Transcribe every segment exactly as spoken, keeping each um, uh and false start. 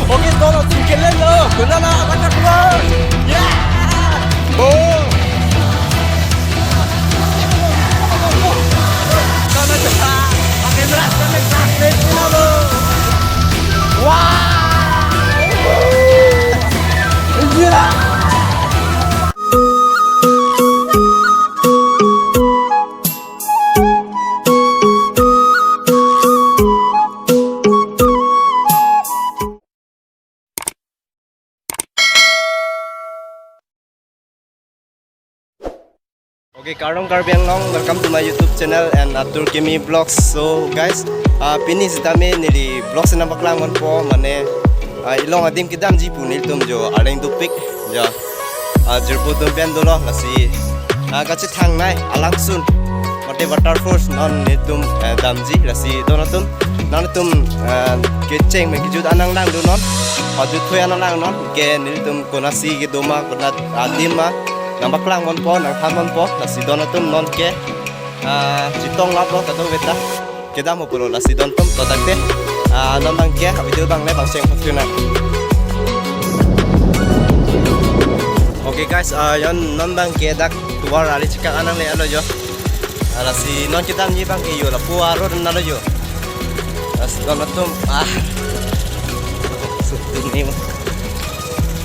Oke, tolo tim kelen lo. Kunana, akan keluar. Ya. Oh. Kana cepat. Pakai beras, pakai beras, pakai beras, lo. Wah. Gila. Okay, kardom Karbi Anglong, welcome to my YouTube channel and Atur Kimi Vlogs. So guys, uh, pini sitame neli vlog si nangpaklang ponpo, mane, uh, ilong adim kedamji pu nelitum jo arleng dopik jo, uh, jirpo atum pen dolo, lasi, uh, kachethangnei alangsun mate waterfalls non nelitum, uh, damji, lasi don atum, nangtum, uh, kecheng me kejut an nanglangdun non, pajut thui an nanglang non, ke nelitum konatsi kedo ma, konat adim ma, nangpaklang ponpo, nangthan ponpo, lasi don atum non ke, ah, chetong laplo kadokave ta. Kedam ho pulo, lasi don atum to tangte, ah, non abangke video abang le bang cheng phatunang. Okay guys, ah, yon non abangke dak tovar ali chekak an nangle-etlo jo. Ah, lasi non kedamji abangke yo lapu a-road nanlo jo. Lasi don atum, ah. Sutum ni ma.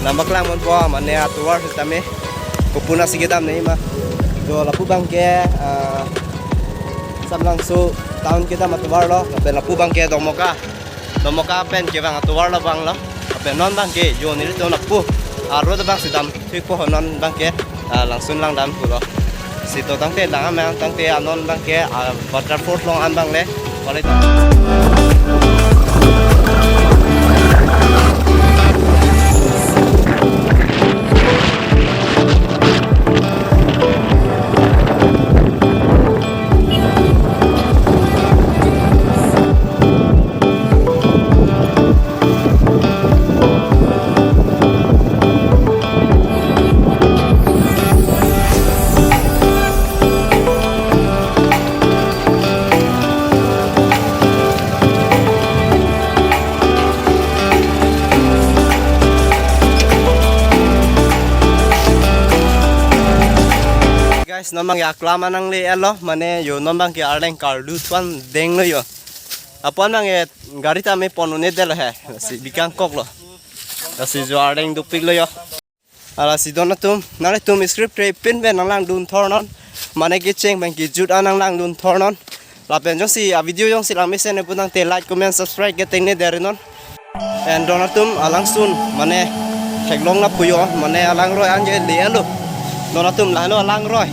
Nangpaklang ponpo, mane atovar sitame kopi nasi kedamnei ma. Jo lapu abangke, ah, Samlangso town kedam atovar lo, lapen lapu abangke Domoka. Domoka pen kevang atovar lo abang lo. Lapen non abangke jo nelitum lapu a-road abang si dam thikpo, non abangke, ah, langsun langdam pulo. Si to tangte lang amang tangte anon abangke, ah, waterfalls along an abang le. Wale ta. Guys, non abangke aklam an nangle-etlo, mane yo non abangke arleng karlu thuan denglo yo. Apon abangke gari tame pon un-edetlo he. Si bikangkoklo. Lasi jo arleng dopiklo yo. Lasi don atum, nanglitum script re pin pen nanglangdun thor non. Mane kecheng pen kejut an nanglangdun thor non. Lapen jongsi a-video jongsi lang mesen pu tangte like, comment, subscribe ke tengne der non. And don atum alangsun mane theklong lapu yo, mane alangroi an je le-etlo. Don atum lahelo alangroi.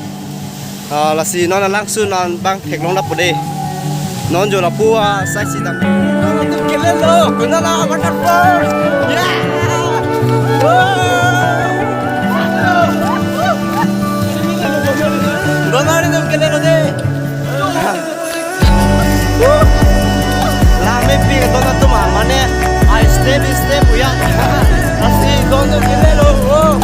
Ah, lasi non alangsun an abang theklong lapu de. Non jo lapu asai si dam. Don atum kelen lo, kunana waterfall. Ya. Don atum kelen lo de. Lang mepik don atum ah, mane, ah, step step ya. Lasi don atum kelen lo. Oh.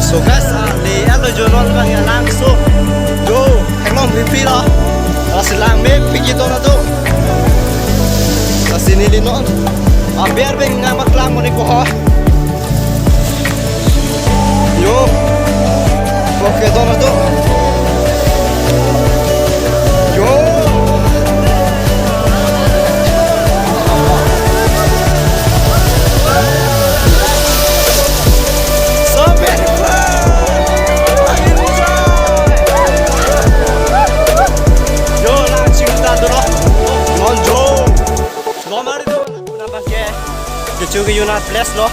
So guys, ah, le-etlo jo non abang alangso. Jo, theklong pipi lo. Lasi lang mepik don atum. Lasi neli non aber pen nangpaklang mane ko ha. Yo. Okay, don atum. Yo. Sampai. Yo, lang chingta dolo. Non jo. Nomar itu. Nabang ke, kecho ke unat place lo.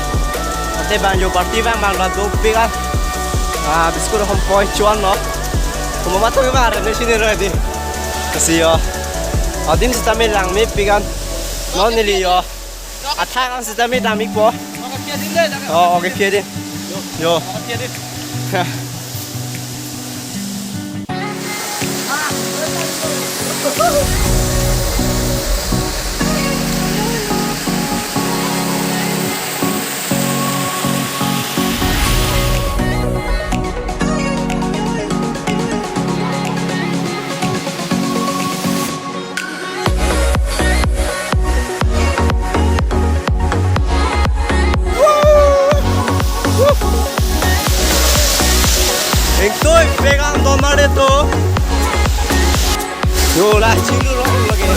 Ate bang jo party bang bang lo dopik an. Ah, biscuit hom poi chuan lo. Kuma mato ke bang ne sini ro di. Kasi yo. Adim sitame lang mepik an. Non neli yo. Athang an sitame damikpo. Oh, okay, clear din. Yo. Bola chinu rong lagi.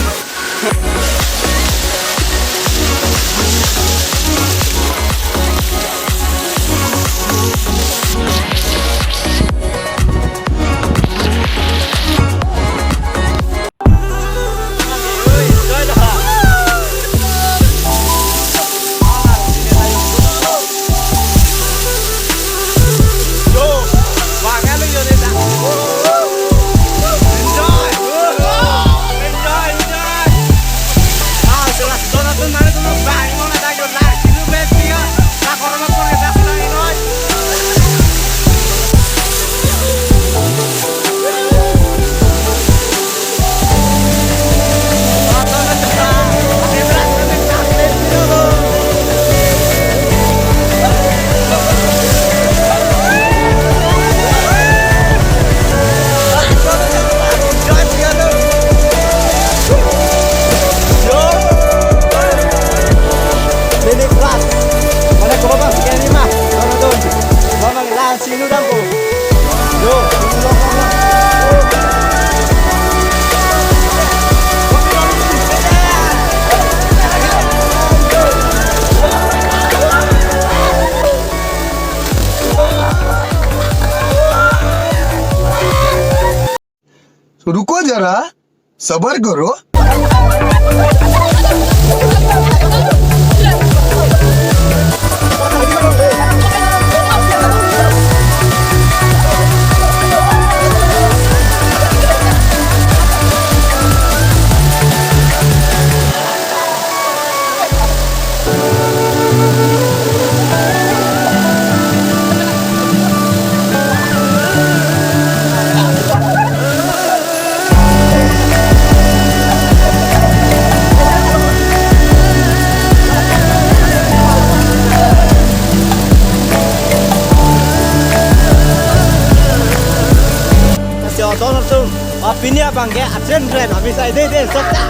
Mini class. Mana ko bang sekali mah. Mana tu? Mama lang sinu dang ko. Yo, sinu dang ko. रुको जरा, सबर करो। Kasi auto na tum, apini abang ke atren tren, abis ay de de, sok ta.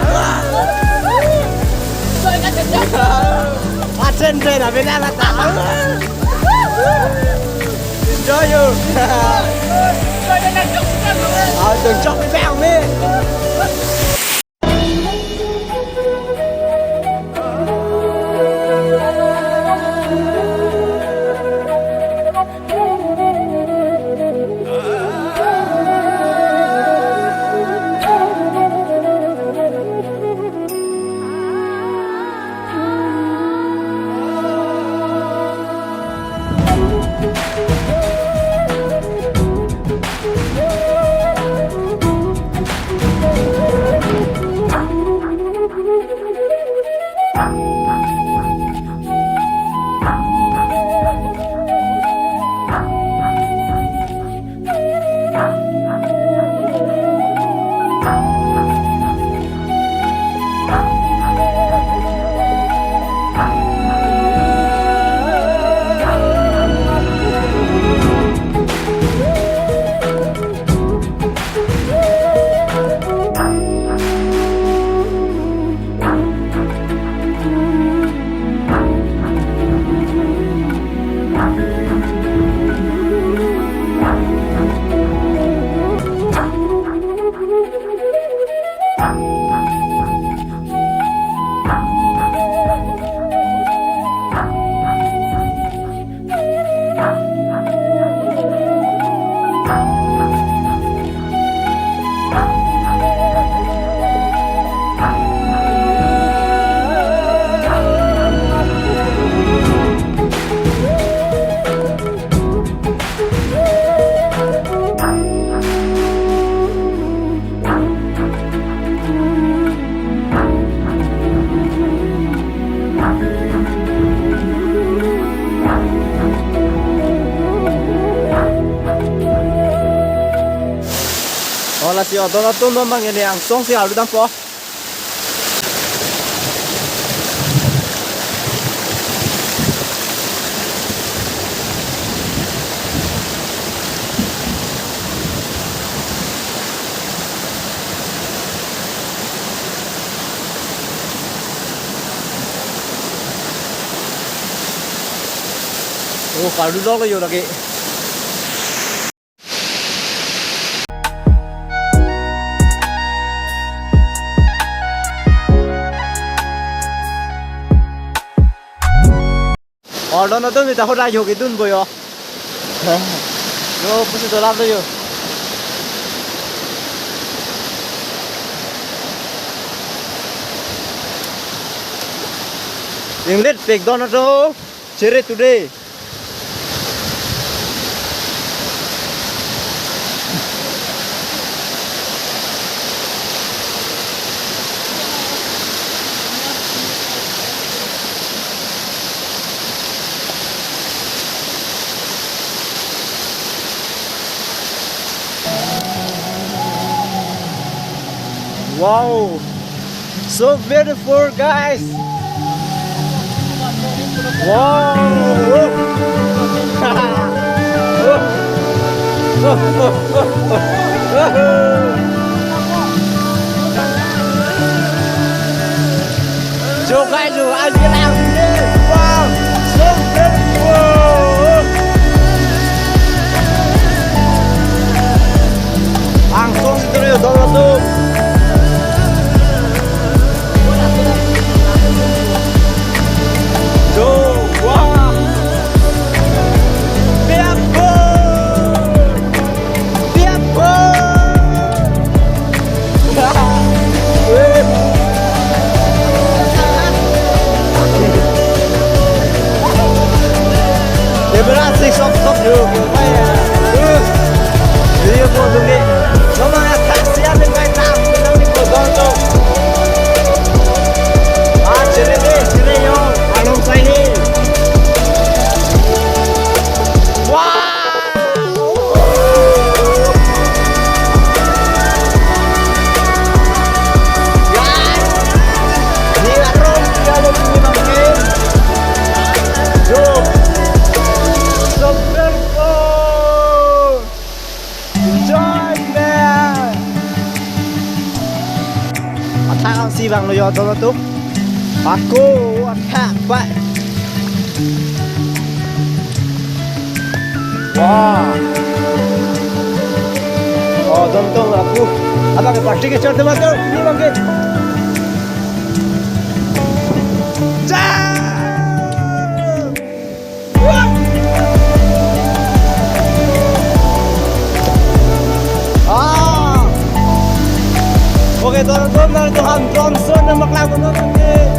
Atren tren, abis na la ta. Enjoy you. Ah, don't chop it down, man. Oh, lasi auto na tum bang ini angsong si alu dampo. Oh, karlu dok lo yo lagi. Ardon atum ni ta hoda yo kedun boyo. Yo, pusi dolar do yo. Inglit pek don atum. Chere today. Wow, so beautiful, guys. Wow. Yo, guys, yo, I feel happiness. Wow, so beautiful. Langsung situ yo, dolo tu. Yo, wow. Beautiful. Beautiful. Camera six off, off dulu. Video ko dulu. Mama ya taxi ada kai tak, bilang ni ko don tu. Ah, chere deh, chere yo. Along sai ni. Wow. Guys, ni arong dia lo ni bangke. Yo, super cool. Enjoy, man. Athak si bang lo yo dolo tu. Ako athak pa. Wah. Oh, dong dong aku. Abang ke plastik ke chor teman tu. Ini bang ke. Jam. Ah. Oke, teman-teman, dari Tuhan Johnson yang maklum, teman-teman.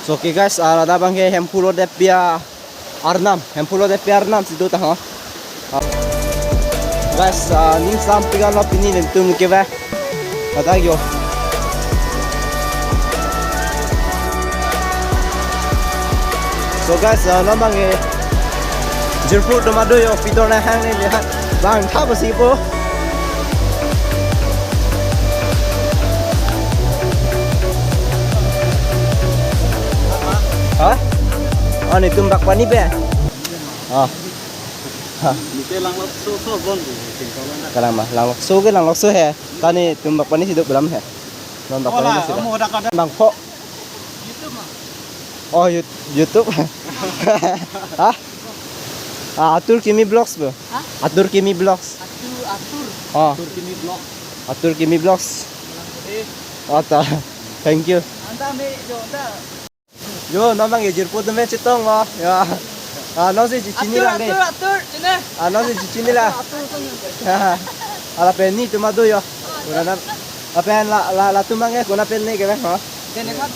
So, okay guys, ah, ladak abang ke Hemphu Lodep pi arnam, Hemphu Lodep pi arnam si do ta ho. Ah, guys, ah, ning sampik lo pini nelitum ke ba. Ladak yo. So guys, ah, non abang ke jirpo atum do yo, pidor nang hang ni ya. Bang tha pusi po. Ha? Oh, nelitum bak pani pe. Oh. Ha. Nelitum Langlokso so bon bu, tingkol na. Kalang ma, Langlokso ke Langlokso he. Kani nelitum bak pani si do bulam he. Non bak pani si. Bang pho. Oh, You-, YouTube. Ha? Ah, Atur Kimi Vlogs, bro. Ha? Atur Kimi Vlogs. Atur, Atur. Oh. Atur Kimi Vlogs. Atur Kimi Vlogs. Eh. Oh, ta. Thank you. Anta me jo, anta. Yo, non abang ke jirpo atum me chetong lo. Ya. Ah, non si chini Atur, lang deh. Atur, Atur, chini. Ah, non si chini lang. Atur, Atur, Atur. Ala pen nelitum do yo. Kuna na. Lapen la, la, latum abang ke kuna pen ne ke, ha? Deneka,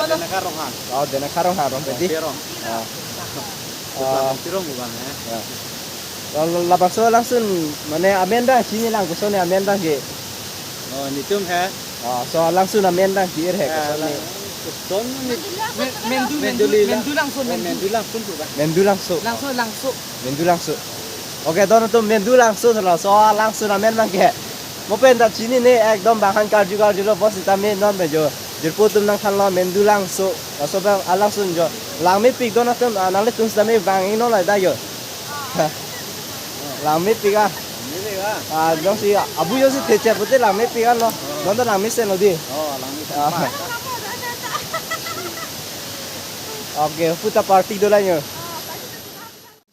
Deneka Ronghang. Oh, Deneka Ronghang, Rongpeti. Ronghang. Ah. Ah. Tirong bukan, eh. Ya. La, la, labangso langsung, mane amen abang chini lang, koson ne amen abang ke. Oh, nelitum he. Ah, so langsung amen abang ke-ir he, koson ne. Koson ne. Men-, Mendu, Mendu, Mendu Langso, oh, Mendu. Mendu Langso tu ba. Mendu Langso. Langso, Langso. Mendu Langso. Oke, don atum Mendu Langso solo, so langsung amen abang ke. Mo pen ta chinine ekdom bang han karju karju lo, bos sitame non me jo. Jirpo atum nangthan lo Mendu Langso. Laso abang alangsung jo. Lang mepik don atum, ah, nanglitum sitame bang-i non ladak yo. Langmepik an. Langmepik an. Ah, jongsi abu jongsi theche pute langmepik anlo. Oh. Non ta langmesen lo dei. Oh, langmesen. Ah. Okay, puta party dolang yo.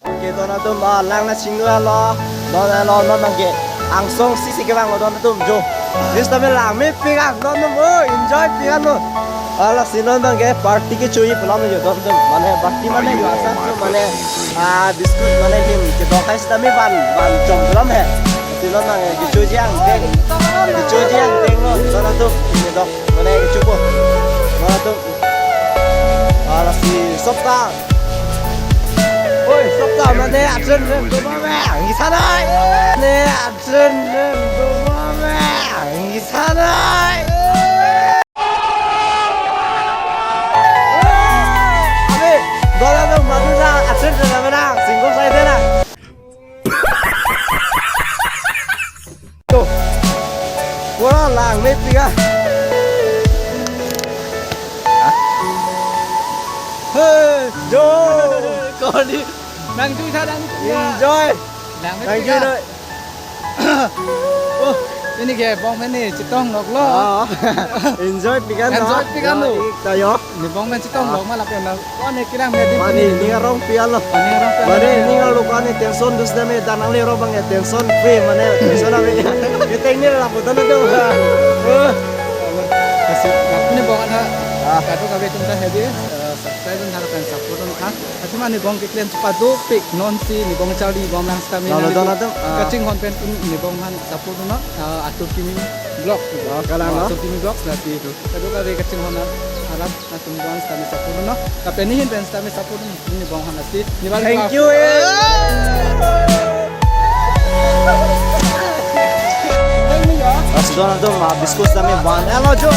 Okay, don atum, ah, lang nangchinglu lo. Don lo, non nangke angsong isi kevang lo don atum jo. Jis tame langmepik an, don atum, oh, enjoypik an lo. Ah, lasi non nangke party kechoji pulo yo don atum. Mane party mane yo asap jo mane, ah, biscuit mane lim kedok hai sitame van, van chom pulo he. Lasi non nangke kechoji angdeng. Kechoji angdeng lo, don atum. Kedok mane kechopo. Don atum. Ah, lasi sopta. Oi, sopta mane achen rem doma me. Ngi sanai. Ne achen rem doma me. Ngi sanai. Abi, don atum madu sa achen rem doma na. Singko sai dena. Yo. Pura langmepik an. Hey, yo. Kali. Nangjuitha, nangjuitha. Enjoy. Langmepik an. Thank you, noi. Oh, pini ke bong mane chetong lok lo. Ah, enjoypik an. Enjoypik an lo. Tayo. Nebong pen chetong lok ma lapen na. Kone kelang me di. Mane ning arongpik an lo. Mane arongpik an. Mane ning arlo kone tension dus dame dan nangle ro bang ya tension free mane tension ave. Kita ini lah foto na tuh. Kasi aku ni bong ana. Ah. Kado kabe tum ta hedi, eh, subscribe dan harapan support na. Tapi mane bong keklem cepat dopik non si nebong charli bong lang stamina. Lalu don atum, ah. Kachinghon pen pun nebong han support na. Eh, atur kimi blog. Oh, kalang, no? Atur kimi blog berarti itu. Kado kabe kachinghon arat. Atum bong sitame support no. Lapen nehin pen sitame support no. Nebong han lasi. Thank you, eh. Lasi don atum, ah, biscuit sitame ban. Halo, jo.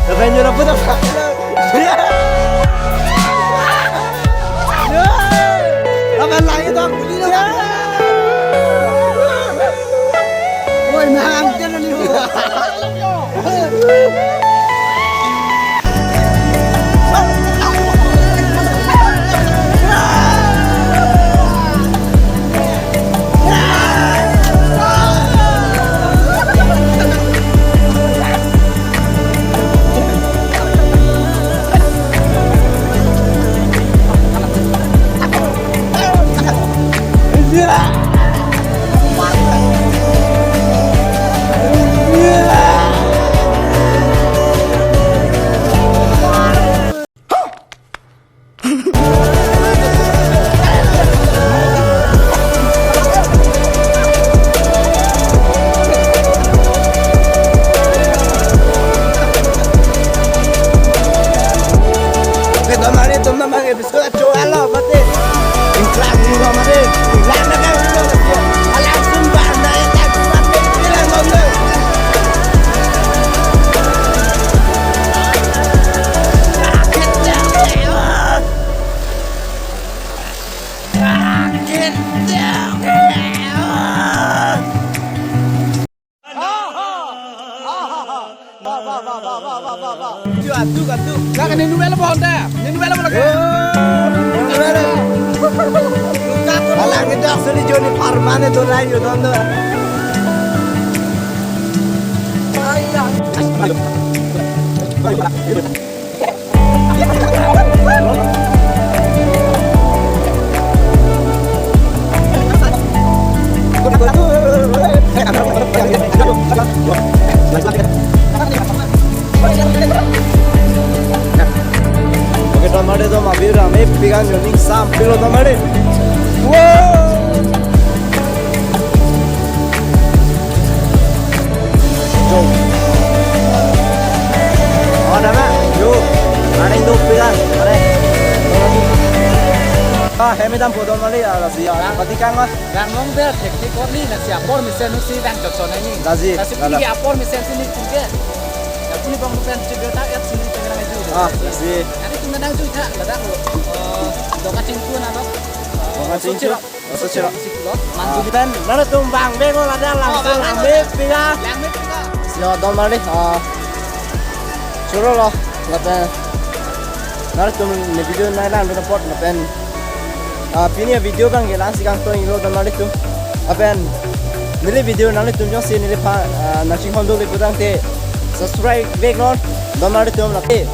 Lapen jo na putar. Lapen lagi dong. Oi, nang, dia na ni ho. Oke, teman-teman, teman-teman, episode Cho alo mate. Ingklang ni lo mate. Lang na ka ulo mate. Alang sun ba na ya tak mate. Bilang ngomong. Atuk, atuk. Lagi ni novel apa honda? Ni novel apa lagi? Alang kita suli joni parmane to lai yo tondo. Oke, teman-teman, itu mah biar rame, pikan joning sampil, teman-teman. Wow. Jo. Oh, ada, Mak? Jo. Ada itu, pikan. Ada. Ah, hemi dam podon mali ya, lasi ya. Pati kang, Mas. Lang long ber, teknik kor ni, lasi apor mesen si dang cocok ini. Lasi, lasi lala. Pini apor mesen si ni tingge. Ya, pini bang mesen juga tak, ya, sini pengen aja. Ah, lasi. Nanti cuma dang juga, kadang lo. Eh, doka cingku nano. Doka cingku. Sosiro. Sosiro. Sosiro. Mantu. Ah. Dan, nana tumbang, bego lada lang, oh, lang, lang, bego. Lang, bego. Yo, don mali, ah, choro lo, lapen. Nana tum ni video nai lang, dun pot, lapen. Ah, pini avideo abang ke la-ansi kangtong-iklo donmar atum. Lapen neli video nanglitum jongsi neliphan, ah, nangchinghon dole putangte subscribe veknon donmar atum. Lapen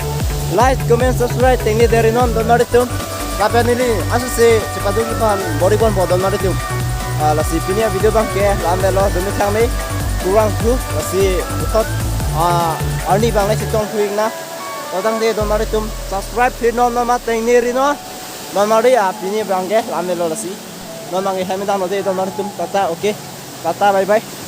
like, comment, subscribe tengnederinon donmar atum. Lapen neli ansi chepadukji aphan bor-i ponpo donmar atum. Ah, lasi pini avideo abang ke la-an avelo, dumi thangme kurang thu, lasi puthot, ah, arni abang le chetong thu-iknang. To tangte donmar atum subscribe phirnon, non ma tengnerinon. Donmar atum, ah, pini abang ke la-an avelo lasi. Non abang ke hem danglo de donmar atum. Tata, okay. Tata, bye bye.